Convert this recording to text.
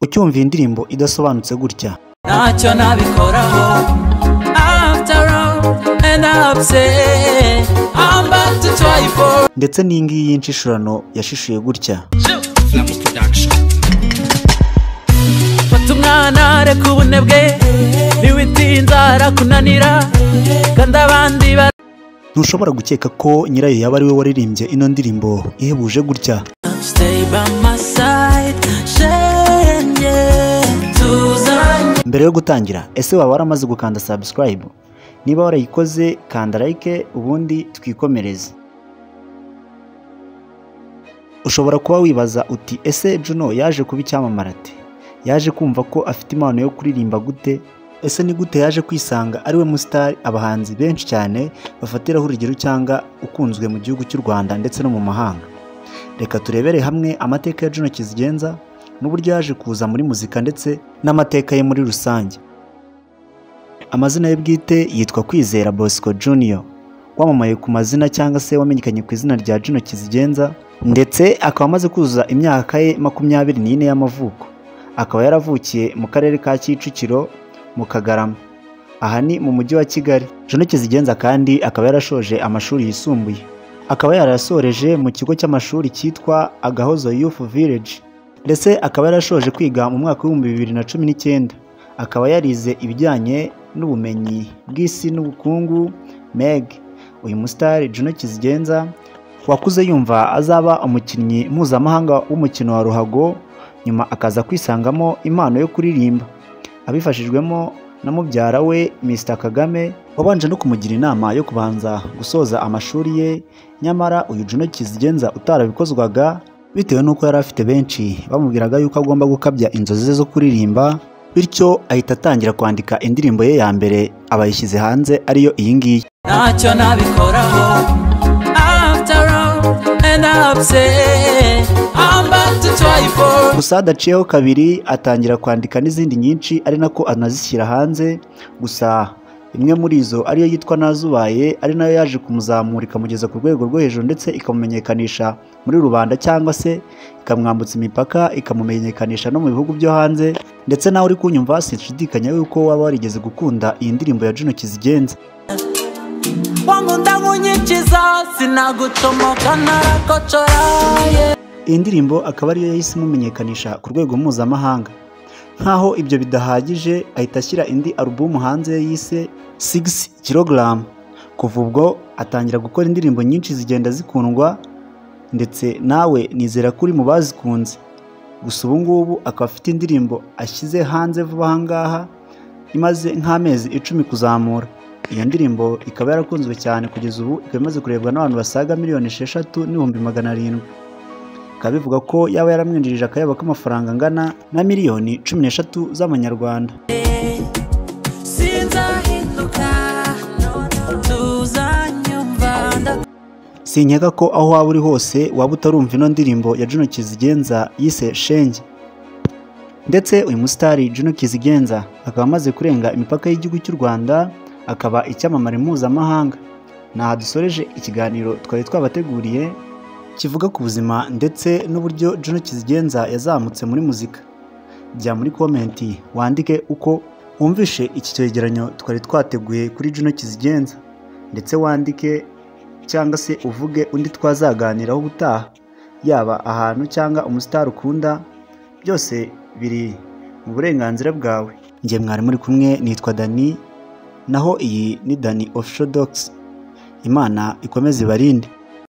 Ucyumva iyi ndirimbo idasobanutse gutya, Ntacyo nabikoraho. After all and upset, I'm back to try for. Ndetse n'iyi ngiyi y'inshishurano yashishuye gutya, Fata umwana, reka ubunebwe, niwitinza arakunanira kandi abandi bara. Ntushobora gukeka ko nyirayo yaba ari we waririmbye ino ndirimbo ihebuje gutya. Stay by my side, shenge tuzanye. Mbere yo gutangira, ese waba waramaze gukanda subscribe? Niba warayikoze, kanda like ubundi twikomereze. Ushobora kuba wibaza uti: "Ese Juno yaje kuba icyamamare ate? Yaje kumva ko afite impano yo kuririmba gute? Ese ni gute yaje kwisanga ari we musitari abahanzi benshi cyane bafatiraho urugero cyangwa ukunzwe mu gihugu cy'u Rwanda ndetse no mu mahanga?" Reka turebere hamwe amateka ya Juno Kizigenza n'uburyo yaje kuza muri muzika ndetse n'amateka ye muri rusange. Amazina ye bwite yitwa Kwizera Bosco Junior, wamamaye ku mazina cyangwa se wamenyekanye ku izina rya Juno Kizigenza, ndetse akaba amaze kuzuza imyaka ye 24 y'amavuko. Akaba yaravukiye mu karere ka Kicukiro mu Kagarama, aha ni mu mujyi wa Kigali. Juno Kizigenza kandi akaba yarashoje amashuri yisumbuye, akaba yarayasoreje mu kigo cy'amashuri cyitwa Agahozo Youth Village, ndetse akaba yarashoje kwiga mu mwaka w'2019. Akaba yarize ibijyanye n'ubumenyi bw'isi n'ubukungu, MEG. Uyu musitari Juno Kizigenza wakuze yumva azaba umukinnyi mpuzamahanga w'umukino wa ruhago, nyuma akaza kwisangamo impano yo kuririmba abifashijwemo na mubyara we Mr Kagame, wabanje no kumugira inama yo kubanza gusoza amashuri ye. Nyamara uyu Juno Kizigenza utarabikozwaga, bitewe n'uko yari afite benshi bamubwiraga yuko agomba gukabya inzozi ze zo kuririmba, bityo ahita atangira kwandika indirimbo ye ya mbere, aba yishyize hanze, ariyo iyi ngiyi. Ntacyo nabikoraho. After all and upset, I'm back to try for. Gusa hadaciyeho kabiri atangira kwandika n'izindi nyinshi, ari nako anazishyira hanze. Gusa imwe muri izo ariyo yitwa Nazubaye, ari nayo yaje kumuzamura ikamugeza ku rwego rwo hejuru, ndetse ikamumenyekanisha muri rubanda cyangwa se ikamwambutsa imipaka, ikamumenyekanisha no mu bihugu byo hanze. Ndetse nawe uri kunyumva, sinshidikanya yuko waba warigeze gukunda iyi ndirimbo ya Juno Kizigenza. Wankunda nkunyikiza, sinagucomoka narakocora, yeah. Iyi ndirimbo akaba ariyo yahise imumenyekanisha ku rwego mpuzamahanga. Nk'aho ibyo bidahagije, ahita ashyira indi alubumu hanze yise 6 kg. Kuva ubwo atangira gukora indirimbo nyinshi zigenda zikundwa, ndetse nawe nizera ko uri mu bazikunze. Gusa ubu ngubu akaba afite indirimbo ashyize hanze vuba aha ngaha imaze nk'amezi 10 kuzamura. Iyo ndirimbo ikaba yarakunzwe cyane, kugeza ubu ikaba imaze kurebwa n'abantu basaga 6,700,000. Bikaba bivuga ko yaba yaramwinjirije akayabo k'amafaranga angana na miliyoni 13 z'amanyarwanda. Sinzahinduka, tuzanyumva. Sinkeka ko aho waba uri hose waba utarumva ino ndirimbo ya Juno Kizigenza yise Shenge. Ndetse uyu musitari Juno Kizigenza akaba amaze kurenga imipaka y'igihugu cy'u Rwanda, akaba icyamamare mpuzamahanga. Aha dusoreje ikiganiro twari twabateguriye kivuga ku buzima ndetse n'uburyo Juno Kizigenza yazamutse muri muzika. Jya muri comment wandike uko wumvishe iki cyegeranyo twari twateguye kuri Juno Kizigenza, ndetse wandike cyangwa se uvuge undi twazaganiraho ubutaha, yaba ahantu cyangwa umusitari ukunda, byose biri mu burenganzira bwawe. Njye mwari muri kumwe nitwa Dani, naho iyi ni Dani Official Docs. Imana ikomeze ibarinde.